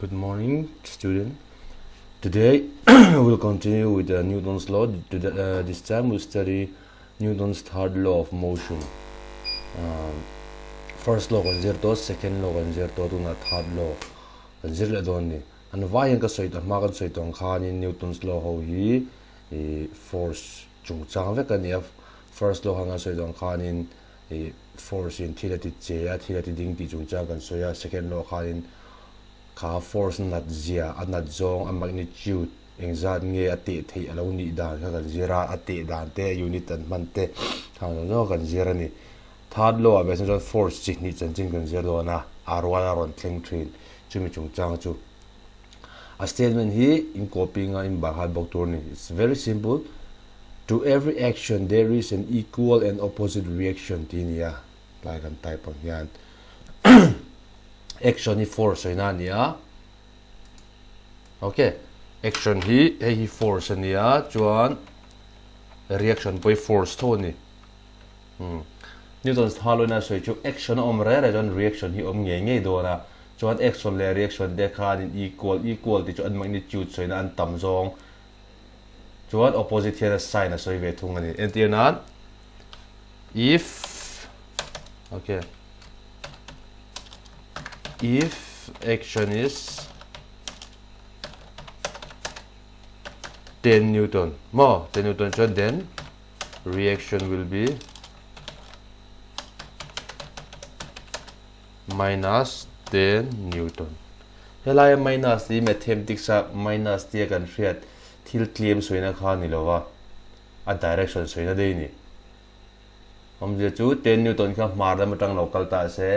Good morning, student. Today we'll continue with uh, Newton's law. Today, uh, this time we'll study Newton's third law of motion. Um, first law kan zir to, second law kan zir to, tuna third law kan zir leh dawn ni. An vai hian ka sawi tawh hma kan sawi tawh ang khanin Newton's law ho hi i force chungchang vek a ni a. First law khan kan sawi tawh ang khanin i force in thil a ti che a, thil a ti ding tih chungchang kan sawi a, second law khanin kha force nat zia, a nat zawng, a magnitude engzat nge a teh theih a lo nih dan kha kan zir a, a teh dan te, a unit an hman te khang zawng zawng kan zir a ni. Third law ah ve chuan force chi hnih chanchin kan zir dawn a, a rual a rawn thleng thin chumi chungchang chu. A statement hi in copy nga in bar hat bawk tur a ni. It's very simple. To every action there is an equal and opposite reaction tih a ni a, tlai kan type ang hian action hi force sawi na a ni a, ok action hi hei hi force a ni a chuan reaction pawh hi force tho a ni. Hmm. Newton's third law in a sawi chu action a awm reng reng chuan reaction hi awm ngei ngei dawn a, chuan action leh reaction te khan in equal equal tih chu an magnitude sawina an tam zawng Chuan opposite hian a sign a sawi ve thung a ni. Entir nan if okay if action is 10 newton mo 10 newton chuan then reaction will be minus 10 newton. Helaia minus hi mathematics a minus tia kan hriat thil tlem sawina kha a ni lova, a direction sawina daih a ni. Awmzia chu 10 newton kha hmar lam atang lo kal ta se,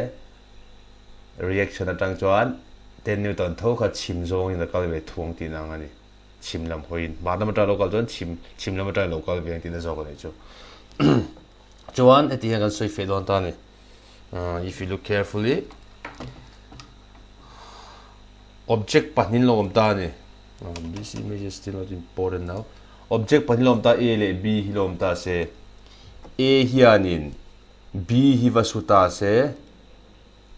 reaction atang chuan 10 newton tho kha chhim zawngin a kal ve thuang tihna ang a ni. Chhim lam hawiin hmar lam atang lo kal chuan chhim chhim lam atang lo kal ve ang tihna zawk a ni chu. Chuan heti hian kan sawi feh dawn ta a ni. Uh, if you look carefully, object pahnih lo awm ta a ni. Uh, this image is still not important now. Object pahnih lo awm ta A leh B hi lo awm ta se. A hianin B hi va su ta se.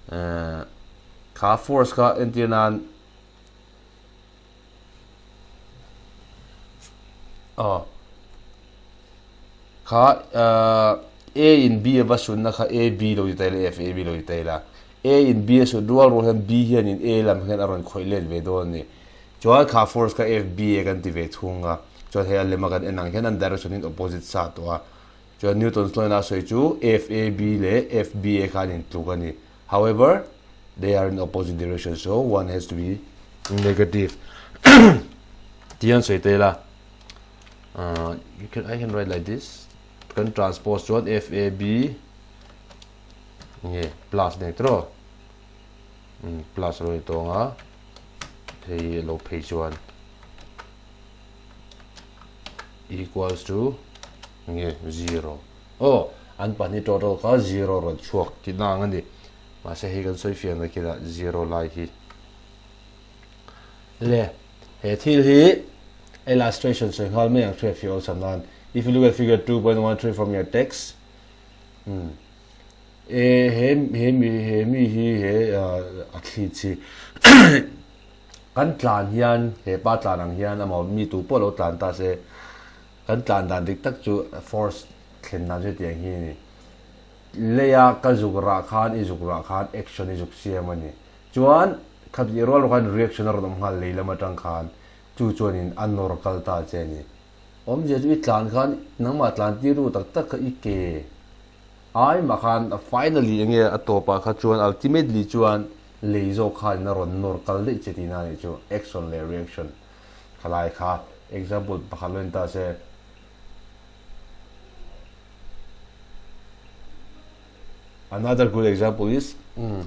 Uh, kha force kha entir nan Aw kha A in B a va sunna kha A B lo ti ta ila F A B lo ti ta ila A in B a sun rual rual hian B hian in A lam hian a rawn khawih let ve dawn a ni. Chuan kha force kha F B a kan ti ve thung a, chuan hei a lem a kan en ang hian an direction in opposite sa tawh a. Chuan Newton's law in a sawi chu F A B leh F B A kha an intluk a ni. However, they are in opposite direction so one has to be negative. Ti an sawi tel a. Uh, you can, I can write like this. Kan transpose chuan F A B nge plus nei tro. Mm, plus lo ni tawng a. Hei lo phei chuan equals to nge 0. Aw, an pahnih total kha zero rawn chhuak tihna ang a ni. Mahse hei kan sawi fiah mai khin a, zero lai hi. Le, he thil hi illustration sawi nghal mai ang hriat fiah awlsam nan. If you look at figure 2.13 from your text, hmm, e, he, he mi, he mi hi he athlete hi kan tlan hian, he pa tlan ang hian amaw mi tu pawh lo tlan ta se, Kan tlan dan dik tak chu force thlen dan chu hetiang hi a ni. Leia ka zuk rah khan i zuk rah khan action i zuk siam a ni. Chuan khatih rual rual khan reaction a rawn awm nghal lei lam atang khan chu chuanin a nawr kal ta che a ni. Awmzia chu i tlan khan nangmah tlan tir ru tak tak kha i ke ai mah khan finally enge a tawpah kha chuan ultimately chuan lei zawk khanin a rawn nawr kal daih che tihna a nih chu action leh reaction. Khalai kha example pakhat lo in ta se. Another good example is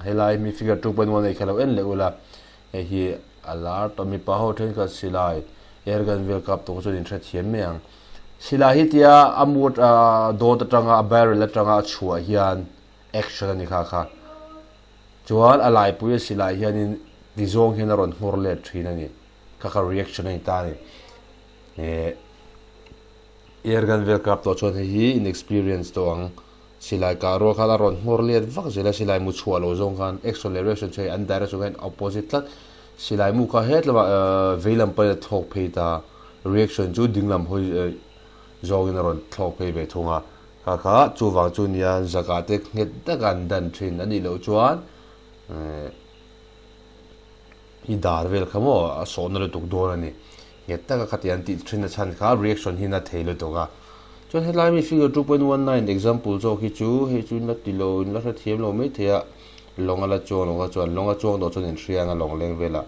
helai mi figure 2.1 ei khalo en leh ula hei hi a lar tawh mipa ho thenkhat silai air gun vel kap tawh chuan in hrethiam mai ang. Silai hi tia a mut dawt atanga a barrel atanga a chhuah hian action a ni kha kha. Chuan a laipui a silai hianin ti zawng hian a rawn nghawr let thin a ni. Kha kha reaction a ni ta a ni. Eh air gun vel kap tawh chuan hei hi in experience tawh ang. Silai kah rual khan a rawn nghawr let vak zel a, silai mu chhuah lo zawng khan action leh reaction chu hei an direction kha in opposite tlat. Silai mu kha het lamah vei lam pahin a thlawk phei ta, reaction chu ding lam hawi zawngin a rawn thlawk phei ve thung a. Kha kha chuvang chu nia zakah te nghet taka an dan thin a nih loh chuan i dar vel kha maw a sawhna lutuk dawn a ni. Nghet taka khati an tih thin a chhan kha reaction hi na thei lutuk a. Chuan helai mi figure 2.19 example zawk hi chu hei chu in la ti lo in la hrethiam lo maithei a. Lawng a la chuang lo kha chuan lawng a chuang tawh chuan in hria anga lawng leng velah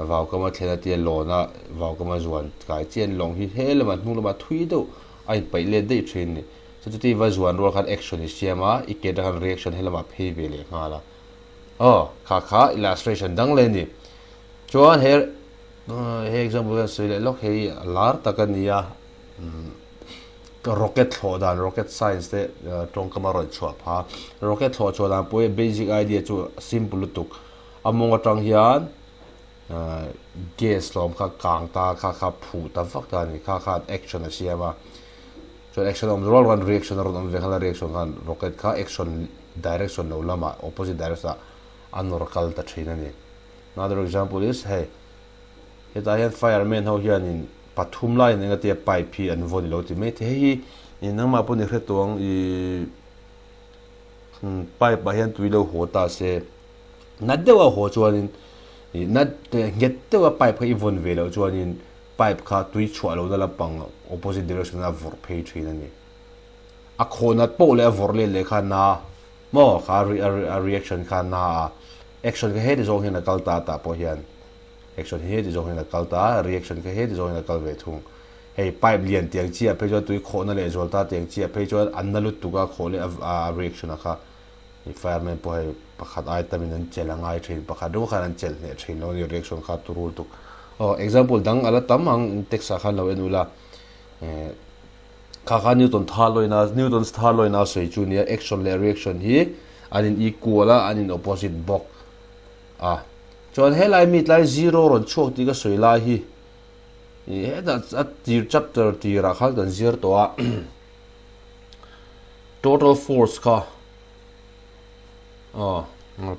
vaukam a thlen a tia lawn a vaukam a zuan kai chian lawng hi he lamah hnung lamah thui deuh a inpaih let daih thin a ni. Chu chuti va zuan rual khan action i siam a, i ke atang khan reaction he lamah phei ve leh nghal a. Aw, kha kha illustration dang leh a ni. Chuan he he example hian sawi leh lawk hei a lar tak a ni a. Rocket thlawh dan, rocket science te tawngkam a rawn chhuah pha. Rocket thlawh chhuah dan pawh hi basic idea chu simple lutuk. A mawng atang hian gas hlawm kha kang ta kha kha phuh ta vak ta a ni. Kha khan action a siam a. Chuan action a awm rual rual reaction a rawn awm ve nghal a, reaction khan rocket kha action direction lo lamah opposite direction ah a nawr kal ta thin a ni. Another example is hei. Hetah hian fireman ho hianin pathum laiin eng atia pipe hi an vawn ilo ti mai thei. Hei hi nangmah pawh ni hre tawh ang ih pipe ah hian tui lo haw ta se nat deuh a haw chuanin ih nat nghet deuh a pipe kha i vawn ve loh chuanin pipe kha tui chhuah lohna lampang opposite direction a vawrh phei thin a ni. A khawh nat poh leh a vawrh let leh kha na maw kha a reaction kha na a action kha heti zawng hian a kal ta tah pawh hian. Action hi heti zawng hian a kal ta a, reaction kha heti zawng hian a kal ve thung. Hei pipe lian tiang chiah phei chuan tui khawhna leh zual ta tiang chiah phei chuan an na lutuk a khawh leh a reaction a kha i fireman pawh hei pakhat ai tamin an chelh a ngai thin, pakhat ringawt khan an chelh hneh thin lo a ni reaction kha a turul tuk. Aw example dang a la tam ang text ah khan lo en ula eh kha kha Newton thar lawina Newton's thar lawina a sawi chu nia action leh reaction hi an in equal a an in opposite bawk a. Chuan helai mi tlai zero rawn chhuak tih ka sawi lai hi ih hetah a tir chapter tirah khan kan zir tawh a total force kha aw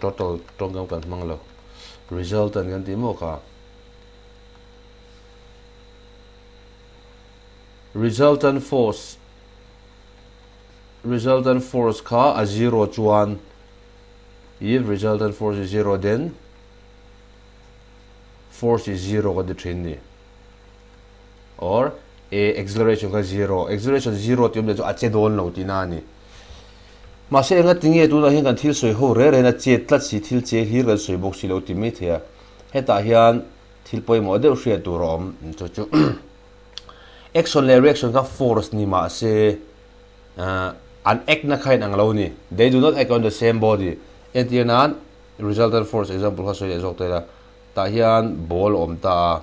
total tawngkam kan hmang lo resultant kan tih maw kha resultant force resultant force kha a zero chuan If resultant force is zero then force is zero kan ti thin ni. Or a acceleration kha zero. Acceleration zero ti awm leh chu a che dawn lo tihna a ni. Mahse enga tinge tunah hian kan thil sawi ho reng reng a chet tlat si thil che hlir kan sawi bawk si lo ti mai thei a. Hetah hian thil pawimawh deuh hriat tur a awm chu chu action leh reaction kha force ni mahse an act na kha in ang lo ni. They do not act on the same body. Entir nan resultant force example kha sawi leh zawk ta ila. Tah hian ball a awm ta a.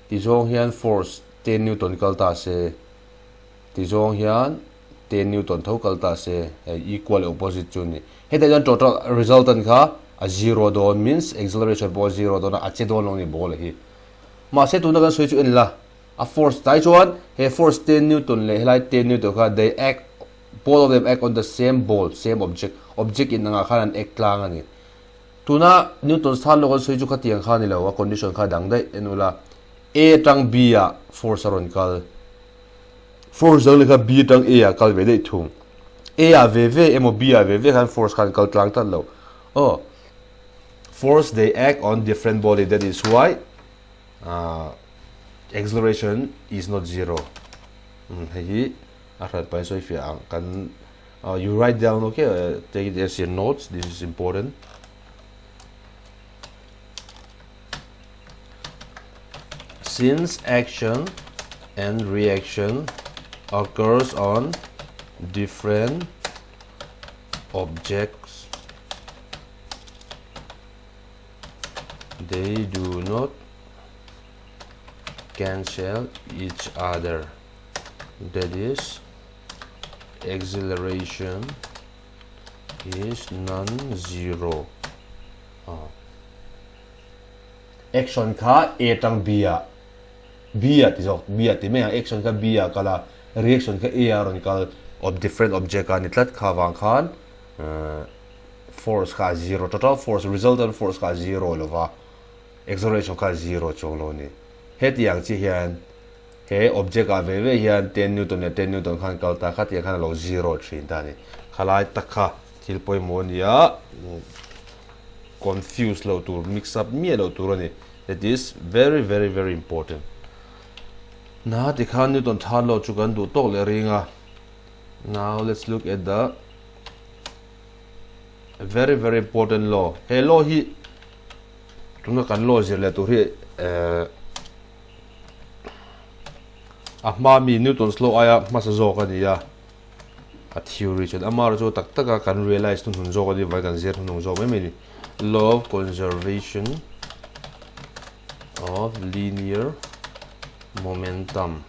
Ti zawng hian force 10 newton kal ta se. Ti zawng hian 10 newton tho kal ta se. Hei equal leh opposite chu ni. Hetah hian total resultant kha a zero dawn means acceleration pawh a zero dawn a, a che dawn lo ni ball hi. Mahse tuna kan sawi chu en la. A force tlai chuan he force 10 newton leh helai 10 newton kha they act both of them act on the same ball same object object in angah khan an act tlang a ni. Tuna newton san lawk an sawi chu khatiang kha ni lo a condition kha dang daih en ula A atang B ah force a rawn kal force dang leh kha B atang A ah kal ve daih thung A ah ve ve emaw B ah ve ve khan force khan kal tlang tlat lo aw force they act on different body that is why uh, Acceleration is not zero. Hei hi a hran pahin sawi fiah ang kan you write down okay take it as your notes this is important. Since action and reaction occurs on different objects they do not cancel each other that is acceleration is non-zero ah. Action kha A tang B ah B ah ti zawk B ah ti mai ang action kha B ah kal a reaction kha A ah rawn kal of different object a ni tlat kha vang khan eh, force kha a zero total force resultant force kha a zero lova. Acceleration kha zero chuang lo a ni. Hetiang chi hian he object ah ve ve hian ten newton leh ten newton khan kal ta kha tiang khan a lo zero thin ta a ni. Khalai tak kha thil pawimawh a ni a, confuse loh tur, mix up miah loh tur a ni. That is very very very important. Na tikhan Newton third law chu kan duh tawk leh ring a. Now let's look at the very very important law. He law hi tuna kan law zir leh tur hi eh, a hma mi Newton's law aia hmasa zawk a ni a. A theory chuan ama chu tak taka kan realize hnuhnun zawk a ni vai kan zir hnuhnung zawk mai mai ni. Law of conservation of linear momentum.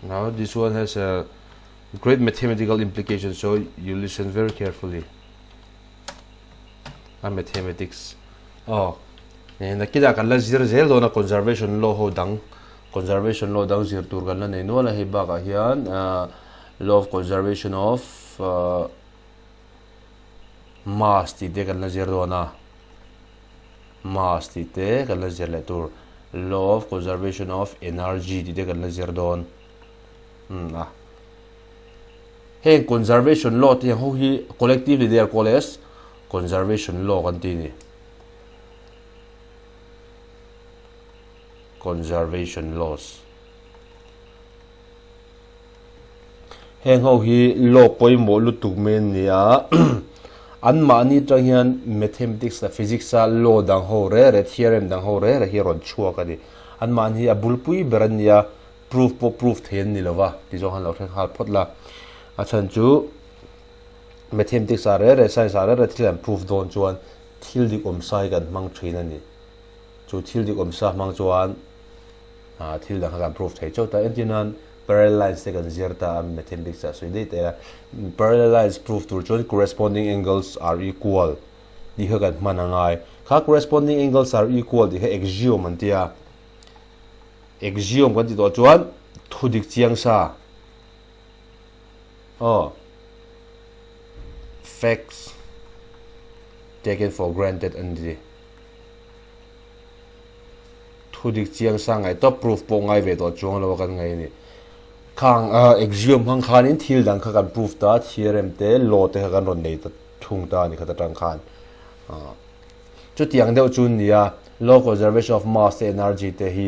Now this one has a great mathematical implication, so you listen very carefully. A mathematics. Oh, nakina kan la zir zel dawn a conservation law ho dang conservation law dang zir tur kan la nei nual a hei bakah hian law of conservation of mass tih te kan la zir dawn a mass tih te kan la zir leh tur law of conservation of energy tih te kan la zir dawn a heng conservation law te ho hi collectively they are called as conservation law kan ti ni conservation laws Heng ho hi law pawimawh lutuk mai an ni a, anmahni atang hian mathematics leh physics a law dang ho reh reh, theorem dang ho reh reh hi a rawn chhuak a ni. Anmahni hi a bulpui ber an ni a, proof pawh proof thei an ni lo va tih zawng han lo hre nghal phawt la. A chhan chu mathematics ah reh reh, science ah reh reh thil an proof dawn chuan thil dik awm sa hi kan hmang thin a ni. Chu thil dik awm sa hmang chuan thil dang kha kan proof thei chauh ta. Entir nan parallel lines te kan zir ta a, mathematics ah sawi daih teh a. Parallel lines proof tur chuan corresponding angles are equal tih kha kan hman a ngai. Kha corresponding angles are equal tih kha axiom an ti a. Axiom kan ti tawh chuan thu dik chiang sa. Aw. Facts taken for granted an ti. Thu dik chiang sang ngai tawp proof pawh ngai ve tawh chuang lo a kan ngai a ni. Khang axiom hmang khanin thil dang kha kan proof ta, theorem te, law te kha kan rawn nei ta thung ta a ni khat atang khan. Chutiang deuh chu nia law conservation of mass te energy te hi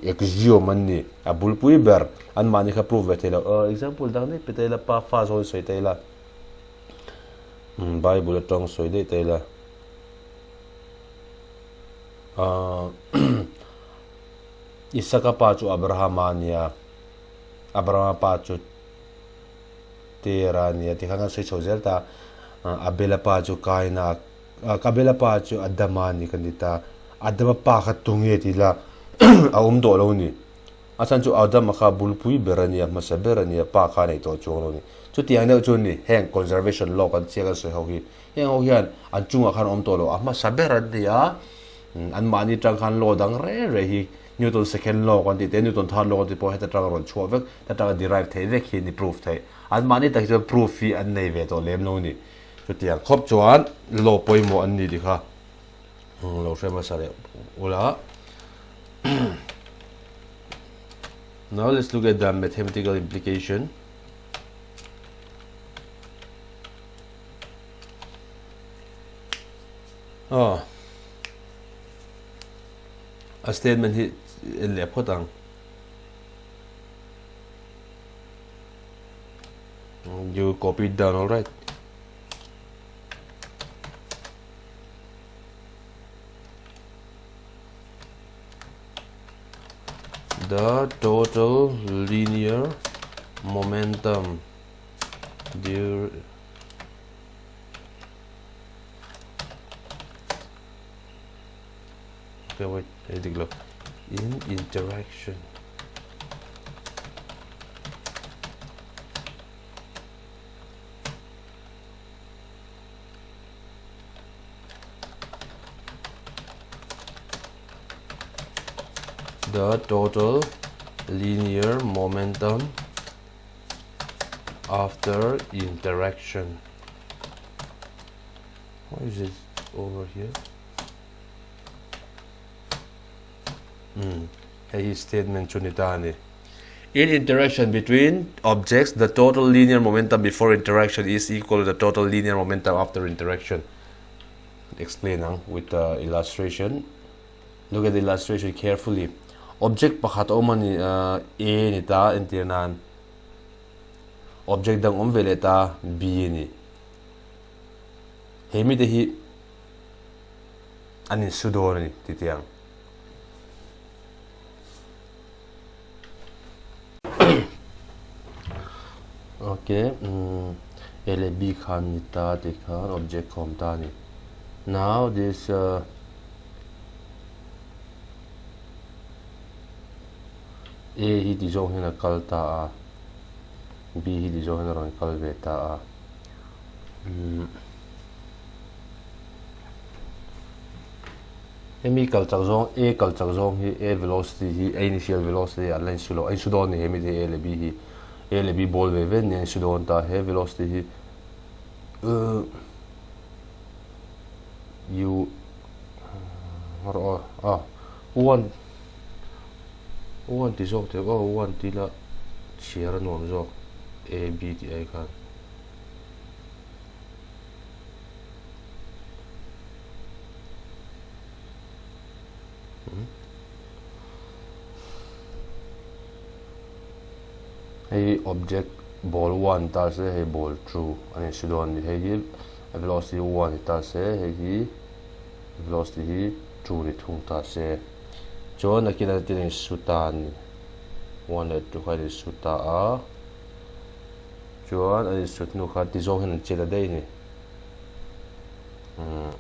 axiom an ni. A bulpui ber anmahni kha proof ve thei lo. Example dang daih pe ta ila, pa fa zawn sawi ta ila, Bible atang sawi daih ta ila. Isaka pa chu Abrahama a nia, Abrahama pa chu Tera a nia tikhan kan sawi chho zel ta. Abela pa chu Kaina, Abela pa chu Adama a ni kan ti ta. Adama pa kha tunge tih la a awm tawh lo a ni. A chhan chu Adama kha bulpui ber a nia, hmasa ber a nia, pa kha a nei tawh chuang lo a ni. Chutiang deuh chu a ni, heng conservation law kan chhiat kan sawi ho hi. Heng ho hian an chungah khan awm tawh lo, a hmasa ber an ni a, anmahni atang khan law dang reng reng hi Newton second law kan tih te, Newton third law kan tih pawh heta tanga rawn chhuah vek, heta tanga derive theih vek hi an ni proof theih. Anmahni tak hi chuan proof hi an nei ve tawh lem lo a ni. Chutiang khawp chuan law pawimawh an ni tih kha lo hre hmasa leh ula. Now let's look at the mathematical implication. Aw a statement hi en leh phawt ang you copy it down all right the total linear momentum Dear Okay, wait, dik lo. In interaction. The total linear momentum. After interaction. Why is it over here? Hmm. Hei hi statement chu ni ta a ni. In interaction between objects, the total linear momentum before interaction is equal to the total linear momentum after interaction. Explain ang with the illustration. Look at the illustration carefully. Object pakhat a awm a ni, A ni ta entir nan. Object dang awm ve leh ta B a ni. He mite hi an insu dawn a ni ti teh ang. Ok, A leh B khan ni ta tih khan object kha awm ta a ni. Now this uh, A hi ti zawng hian a kal ta a, B hi ti zawng hian a rawn kal ve ta a. Umm. Hemi kal chak zawng A kal chak zawng hi A velocity hi A initial velocity an la insu lo a insu dawn a ni hemi te hi A leh B hi A leh B ball ve ve nia insu dawn ta he velocity hi uh U rawh a one one ti zawk teh aw one ti ila chhiar a nuam zawk A B tih ai khan. Hei object ball one ta se hei ball two a ni si dawn a ni. Hei hi velocity one ni ta se hei hi velocity hi two ni thung ta se. Chuan nakinah tin a insu ta a ni. One leh two kha a insu ta a. Chuan an insut hnu khan ti zawng hian an che ta daih a ni. Umm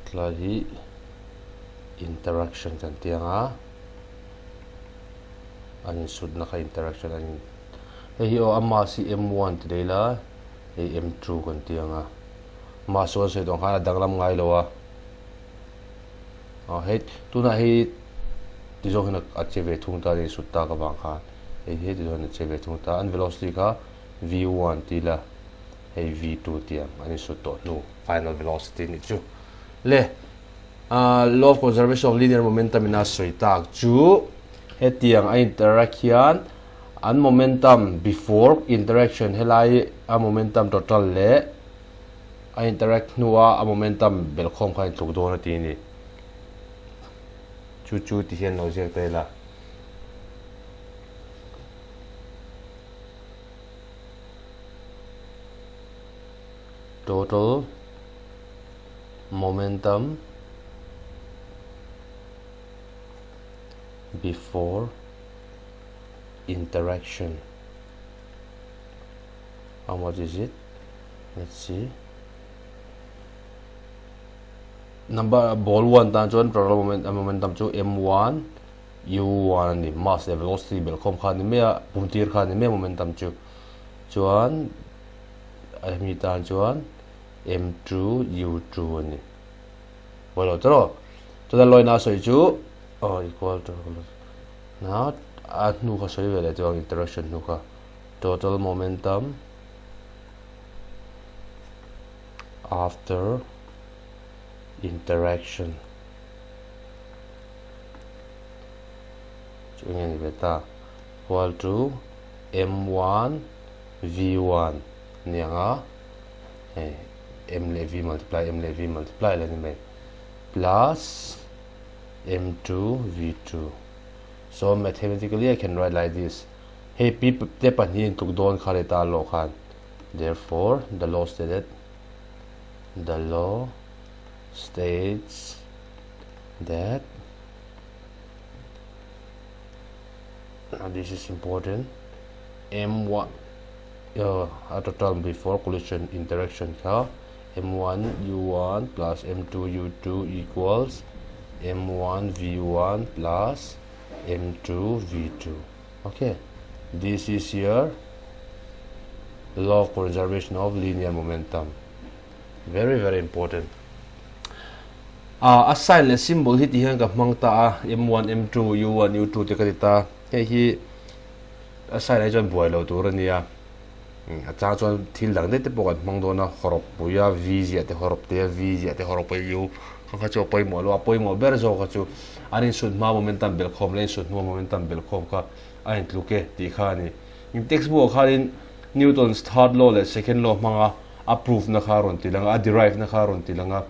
tlai hi interaction kan tih ang a, an insutna kha interaction a ni. Hei hi aw a mass hi m one ti daih ila hei m two kan tih ang a, mass chu kan sawi tawh ang khan a danglam ngai lo a. Aw hei tunah hei ti zawng hian a che ve thung ta a ni sut tak avang khan hei hi ti zawng hian a che ve thung ta an velocity kha v one ti ila hei v two tih ang an insut tawh hnu final velocity nih chu le ah law of conservation of linear momentum in a sawi tak chu hetiang a interact hian an momentum before interaction helai a momentum total leh A interact hnua a momentum belhkhawm kha a intluk dawn a ti a ni. Chu chu ti hian lo ziak ta ila. Total momentum before interaction. How much is it? Let's see. Number ball 1 tan chuan total moment momentum chu m1 u1 ani mass leh velocity bel khawm kha ni mai a pum tir kha ni mai momentum chu chuan hemi tan chuan m2 u2 ani pawilo tawh chuan lawina sawi chu oh equal to na a hnu kha sawi ve leh chuan interaction hnu kha total momentum after interaction chu enge ni ve ta equal to m1 v1 ni ang a hei m leh v multiply m leh v multiply leh ni mai plus m2 v2 so mathematically I can write like this Hei pi te pahnih in tluk dawn kha leh ta lawh khan Therefore, the law stated the law states that now this is important m1 uh, a total before collision interaction kha m1 u1 plus m2 u2 equals m1 v1 plus m2 v2 Okay, this is your law of conservation of linear momentum. Very, very important. A sign leh symbol hi ti hian ka hmang ta a, M1, M2, U1, U2 te ka ti ta. Hei hi a sign ah hi chuan buai lo tur a nia. A chang chuan thil dang daih te pawh kan hmang dawn a, hawrawp pui a V ziah te hawrawp te a V ziah te hawrawp pui U kha kha chu a pawimawh lo a, a pawimawh ber zawk kha chu an insut hma momentum belhkhawm leh insut hnua momentum belhkhawm kha a intluk e tih kha a ni. In textbook ah khanin Newton's third law leh second law hmanga a proof na kha a rawn ti lang a, a derive na kha a rawn ti lang a,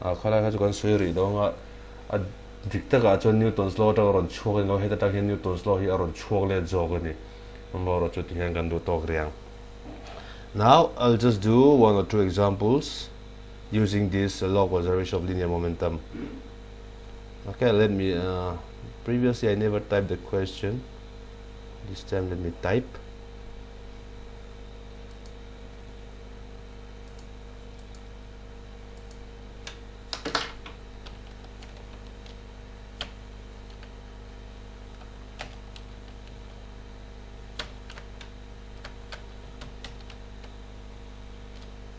khalai kha chu kan sawi rih lo anga a dik takah chuan Newton's law atanga rawn chhuak a ni lo, heta tang hian Newton's law hi a rawn chhuak let zawk a ni. Amaherawh chu tihian kan duh tawk riang. Now I'll just do one or two examples using this law of conservation of linear momentum. Okay, let me uh, previously I never typed the question. This time let me type.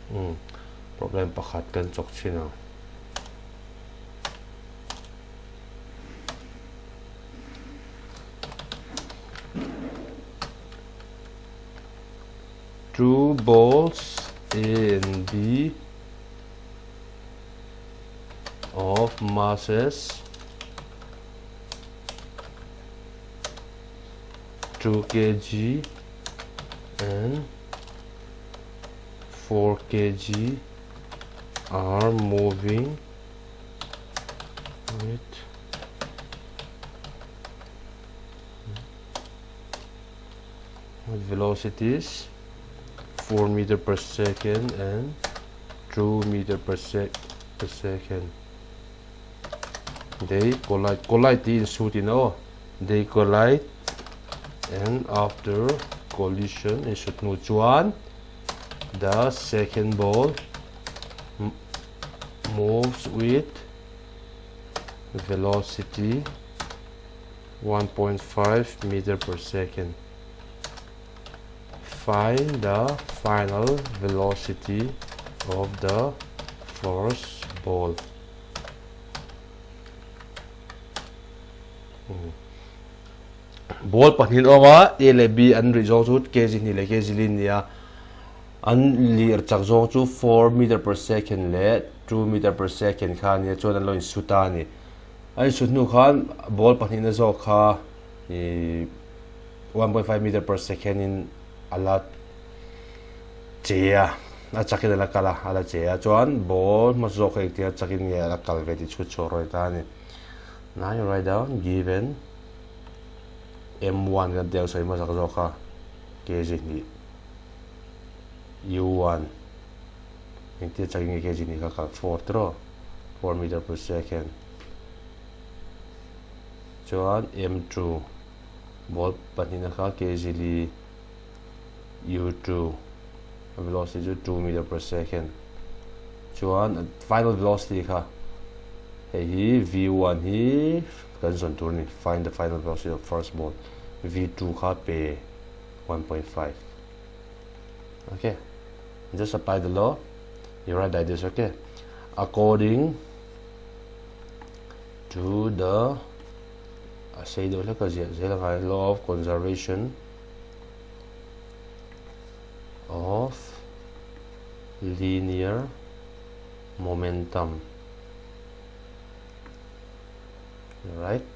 Umm problem pakhat kan chawk thin ang. Two balls A and B of masses 2 kg and 4 kg are moving with with velocities 4 meter per second and 2 meter per, sec per second they collide collide in suit in oh they collide and after collision in should nu chuan the second ball moves with velocity 1.5 meter per second find the final velocity of the first ball Ball pahnih an awm a, A leh B an rih zawng chu kg hnih leh kg li an ni a, an lir chak zawng chu 4 meter per second leh 2 meter per second kha a ni a, chuan an lo insu ta a ni. A insu hnu khan ball pahnihna zawk kha ih 1.5 meter per second in a la che a, a chakin a la kal a, a la che a, chuan ball hmasa zawk kha engtia chakin nge a la kal ve tih chhut chhuah rawih ta a ni. Now you write down given M1 kan tia sawi hmasak zawk kha kg hnih U1 engtia chakin nge kg hnih kha kal 4 tiraw 4 meter per second chuan M2 ball pahnihna kha kg li U2 a velocity chu 2 meter per second chuan final velocity kha hei hi V1 hi kan zawn tur a ni find the final velocity of first ball V2 kha pe 1.5 okay just apply the law you write like this okay according to the a sei deuh hlek a ziah zel a ngai law of conservation of linear momentum right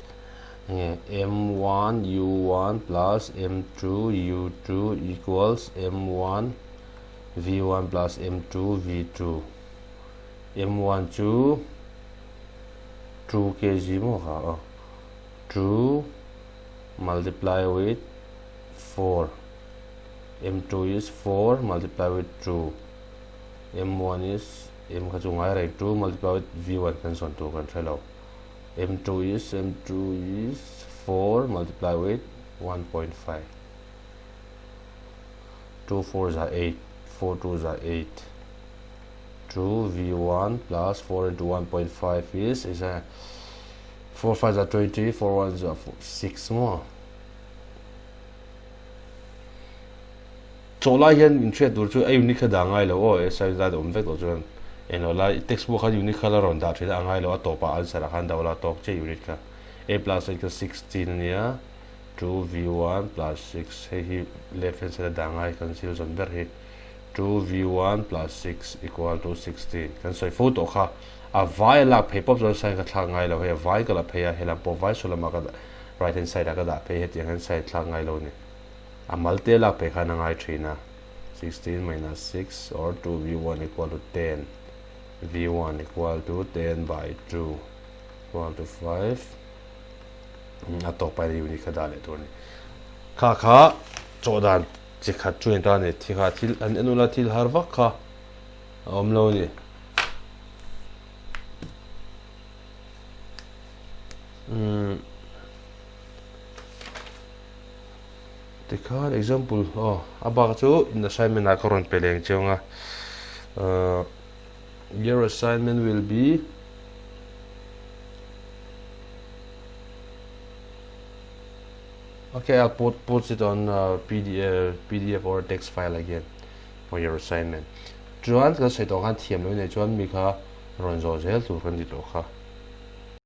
nge m1 u1 plus m2 u2 equals m1 v1 plus m2 v2 m1 chu 2 kg maw kha aw 2 multiply with 4 m2 is 4 multiply with 2 m1 is m kha chu ngai reng 2 multiply with v1 kan sawn tur kan hre lo m2 is m2 is 4 multiply with 1.5 2 4 za 8 4 2 za 8 2 v1 plus 4 into 1.5 is is a 4 5 za 20 4 1 za 6 more Chaw lai hian in hriat tur chu a unique kha dah ngai lo aw SI zat a awm vek tawh chuan Englo la textbook khan unit kha la rawn dah thin a, a ngai lo a tawpah answer ah khan do la tawk chiah unit kha. A plus 8 kha 16 a nia, 2v1 plus 6 hei hi left hand side a dah ngai kan zir zawn ber hi 2v1 plus 6 equal to 16 kan sawi fo tawh kha a vai a lak phei pawp chuan sign ka thlak ngai lo hei a vai ka la phei a helam pawh vai saw lamah ka right hand side ah ka dah phei hetiang hian sign thlak ngai lo a ni a mal te lak phei khan a ngai thin a 16 minus 6 or 2v1 equal to 10 v1 equal to 10 by 2 equal to 5 a tawk pai unit kha dah leh tur a ni. Kha kha chawh dan chi khat chu ni ta a ni. Thi kha thil an en ula thil har vak kha a awm lo a ni. Umm tikhan example aw a bak chu in assignment ah ka rawn pe leng chiang a ahh your assignment will be Okay, I'll put put it on uh, PDF, PDF or text file again for your assignment. Chuan kan sawi tawh khan thiam lo nei chuan mi kha rawn zawh zel tur kan ti tawh kha.